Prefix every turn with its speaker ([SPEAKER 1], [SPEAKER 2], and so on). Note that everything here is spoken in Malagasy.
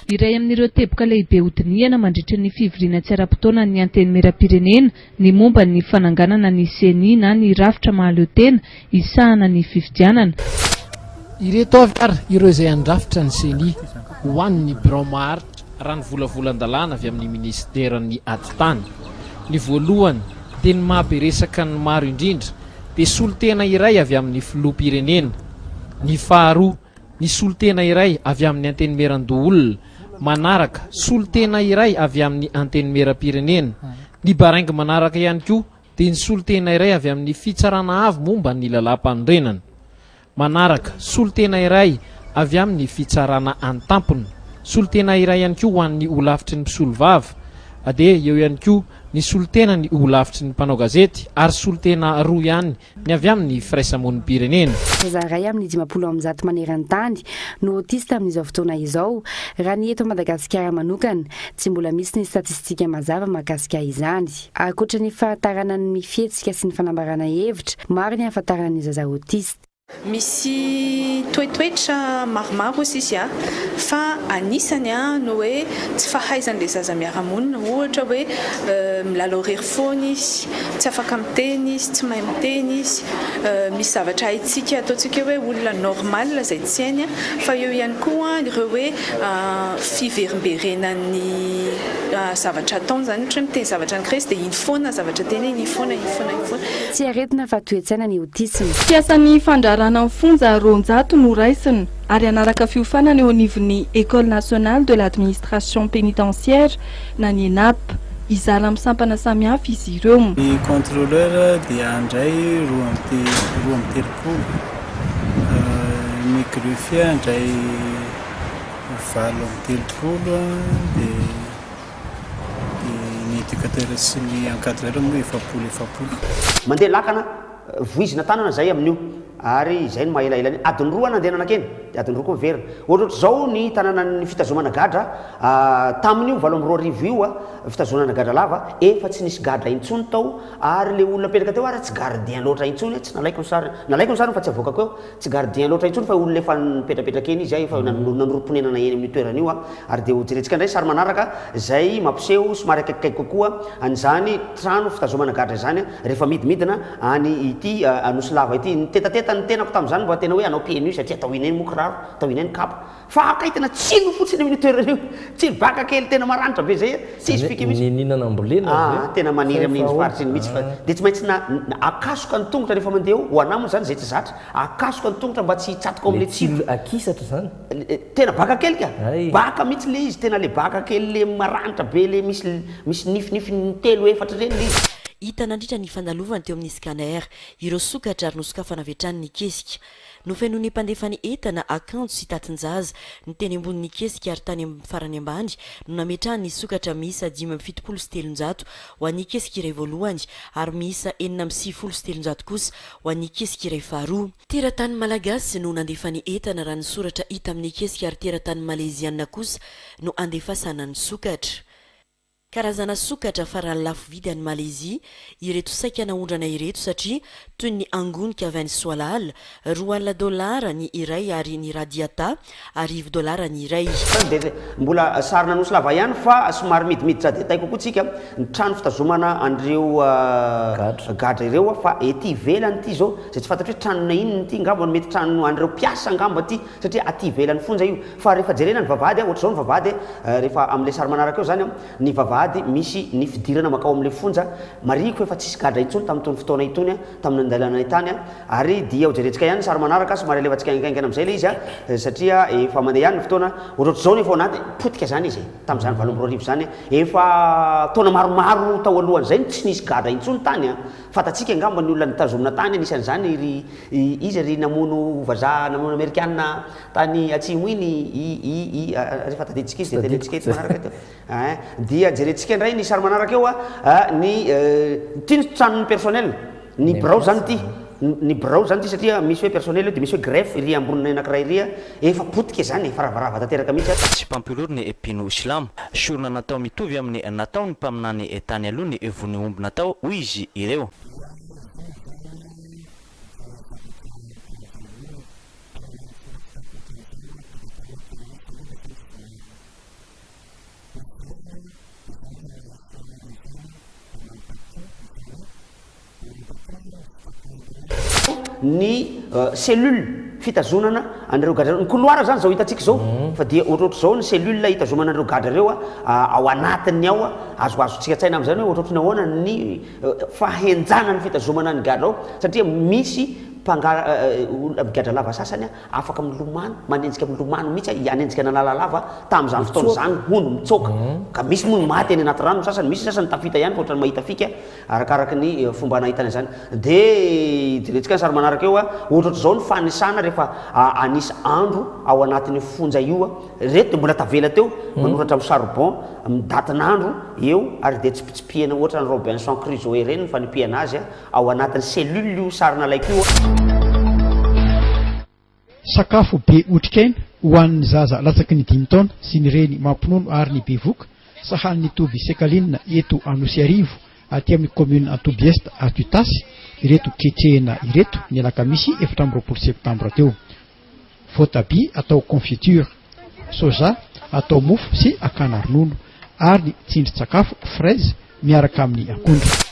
[SPEAKER 1] Iray amin'ireo teboka lehibe hodinihana mandritra ny fivoriana tsy ara-potoanan'ny Antenimierampirenena ny momba ny fananganana ny Ceni na ny rafitra mahaleo tena hisahana ny fifidianana.
[SPEAKER 2] Ireto avy ary ireo izay handrafitra ny Ceni ho an'ny birao maharitra.
[SPEAKER 3] Raha ny volavolan-dalàna avy amin'ny minisiteran'ny Atitany, ny voalohany dia ny maha be resaka ny maro indrindra dia solontena iray avy amin'ny filoham-pirenena, ny faharoa ny solontena iray avy amin'ny Antenimierandoholona, manaraka solontena iray avy amin'ny Antenimierampirenena, ny baraingo manaraka ihany koa dia ny solontena iray avy amin'ny Fitsarana Avo momba ny Lalàmpanorenana. Manaraka, solontena iray avy amin'ny Fitsarana an-tampony. Solontena iray ihany koa ho an'ny holafitry ny mpisolovava. Dia eo ihany koa ny solontena ny holafitry ny mpanao gazety ary solontena roa ihany ny avy amin'ny firaisamonim-pirenena.
[SPEAKER 4] Zaza iray amin'ny 150 maneran-tany no autiste amin'izao fotoana izao, raha ny eto Madagasikara manokana. Tsy mbola misy ny statistika mazava mahakasika izany. Ankoatra ny fahatarana ny fihetsika sy ny fanambarana hevitra, maro ny ahafantarana ny zaza autiste.
[SPEAKER 5] Misy toetoetra maromaro hozy izy fa anisany ny hoe tsy fahaizan'ilay zaza miara-monina, ohatra hoe milalao irery foana izy, tsy afaka miteny izy, tsy mahay miteny izy, misy zavatra haintsika ataontsika hoe olona normal izay tsy hainy fa eo ihany koa ireo hoe fiverimberenan'ny zavatra ataony izany, ohatra hoe miteny zavatra anankiray izy dia iny foana zavatra teneniny, iny foana, iny foana, iny foana.
[SPEAKER 4] Tsy aretina fa toe-tsaina ny autisme.
[SPEAKER 6] Mpiasan'ny fandraharahana ny fonja 200 no raisina ary hanaraka fiofanana eo anivon'ny Ecole nationale de l'administration pénitentiaire na ny Enap. Hizara amin'ny sampana samihafa izy ireo.
[SPEAKER 7] Ny contrôleur dia handray 32, ny greffier handray 38 dia ny éducateur sy ny encadreur moa 40 40.
[SPEAKER 8] Mandeha lakana voizina tanana zay amin'io ary izay no maha elaela ny adiny roa nandehanana keny dia adiny roa koa miverina. Ohatrohatr'izao ny tananan'ny fitazomana gadra tamin'io 2008 io fitazonana gadra lava efa tsy nisy gadra intsony tao ary le olona mipetraka teo ary tsy gardien loatra intsony tsy nalaiko ny sariny nalaiko ny sariny fa tsy avoakako eo Tsy gardien loatra intsony fa olona efa nipetrapetraka eny izy efa nanorim-ponenana eny amin'io toerana io ary dia hojerentsika indray sary manaraka izay mampiseho somary akaikikaiky kokoa an'izany trano fitazomana gadra izany rehefa midimidina any ity Anosilava ity. Nitetateta ny tenako tamin'izany mba tena hoe hanao pieds nus satria atao iny eny moa kiraro, atao iny eny kapa. Fa akay tena tsilo fotsiny amin'io toerana io, tsilo baka kely tena maranitra be zay, tsisy fika mihitsy.
[SPEAKER 9] Niniana nambolena ve?
[SPEAKER 8] Aa tena maniry amin'iny faritra iny mihitsy fa dia tsy maintsy na akasoka ny tongotra rehefa mandeha eo, ho anah moa zany zay tsy zatra, akasoka ny tongotra mba tsy hitsatoka ao amin'ilay tsilo.
[SPEAKER 9] Le tsilo akisatra zany?
[SPEAKER 8] Tena baka kely ka! Baka mihitsy le izy, tena le baka kely le maranitra be le misy misy nifinifiny telo efatra ireny le izy.
[SPEAKER 10] Hita nandritra ny fandalovany teo amin'ny scanner ireo sokatra ary nosokafana avy hatrany ny kesika. Nofenoin'ny mpandefa ny entana, akanjo sy tatin-jaza, ny teny ambonin'ny kesika ary tany amin'ny farany ambany no nametrahany ny sokatra miisa 375 ho an'ny kesika iray voalohany ary miisa 396 kosa ho an'ny kesika iray faharoa. Teratany malagasy no nandefa ny entana raha ny soratra hita amin'ny kesika ary teratany maleziana kosa no andefasana ny sokatra. Karazana sokatra farany lafo vidy any Malezia ireto saika naondrana ireto satria toy ny angonika avy any Soalala, 20 dolara ny iray ary ny Radiata, 1000 dolara ny iray.
[SPEAKER 8] Dia mbola sarina Nosy Lava ihany fa somary midimiditra détail kokoa tsika, ny trano fitazomana an'ireo gadra ireo fa ety ivelany ity izao, izay tsy fantatro hoe tranona inona ity, angamba mety trano an'ireo mpiasa angamba ity satria aty ivelan'ny fonja io. Fa rehefa jerena ny vavahady a, ohatr'izao ny vavahady a, rehefa amin'ilay sary manaraka eo izany a, ny vavahady misy ny fidirana mankao amin'ilay fonja, marihiko fa efa tsisy gadra intsony tamin'itony fotoana itony a, tamin'ny nandehananay tany a, ary dia ho jerentsika ihany ny sary manaraka, somary alefantsika haingaingana amin'izay ilay izy a, satria efa mandeha ihany ny fotoana, ohatrohatr'izao nefa ao anaty, potika izany izy e, tamin'izany 2008 izany, efa taona maromaro tao alohan'izay no tsy nisy gadra intsony tany a, fantatsika angamba ny olona notazomina tany, anisan'izany ry iza ry namono vazaha, namono amerikana Tany atsimo iny i i i rehefa tadidintsika izy dia tenentsika eto manaraka eto ein. Dia jerentsika indray ny sary manaraka eo a, ny ity ny tranon'ny personnel, ny birao zany ity, ny birao zany ity satria misy hoe personnel eo dia misy hoe greffe iry amboniny anankiray iry a, efa potika izany, efa ravarava tanteraka mihitsy a.
[SPEAKER 11] Tsy mpampihorohoro ny mpino silamo. Sorona natao mitovy amin'ny nataon'ny mpaminany tany aloha ny vono omby natao, hoy izy ireo.
[SPEAKER 8] Ny cellule fitazonana an'ireo gadra ireo, ny couloir zany zao hitantsika izao fa dia ohatrohatr'izao ny cellule hitazomana an'ireo gadra ireo ao anatiny ao, azoazontsika an-tsaina amin'izany hoe ohatrohatry ny ahoana ny fahenjanan'ny fitazomana ny gadra ao satria misy mpanga olona migadra lava sasany afaka milomano, manenjika milomano mihitsy, hanenjika an'Analalava tamin'izany fotoana izany hono, mitsoaka. Ka misy moa ny maty any anaty rano ny sasany, misy ny sasany tafita ihany fa ohatran'ny mahita fika, arakaraky ny fomba nahitana izany. Dia jerentsika ny sary manaraka eo, ohatrohatr'izao ny fanisana rehefa hanisa andro ao anatin'io fonja io. Ireto dia mbola tavela teo, manoratra amin'ny charbon, amin'ny datin'andro eo, ary dia tsipitsipihana ohatran'ny Robinson Crusoe ireny ny fanipihana azy. Ao anatin'ny cellule io sary nalaiko io.
[SPEAKER 12] Sakafo be otrikaina ho an'ny zaza latsaky ny dimy taona sy ny reny mampinono ary ny bevoka, sahanin'ny toby Sekalina eto Anosiarivo aty amin'ny commune Antoby Est ato Itasy ireto ketrehina ireto ny alakamisy 24 septambra teo. Voatabia atao confiture, soja atao mofo sy akana ronono ary ny tsindrin-tsakafo fraise miaraka amin'ny akondro.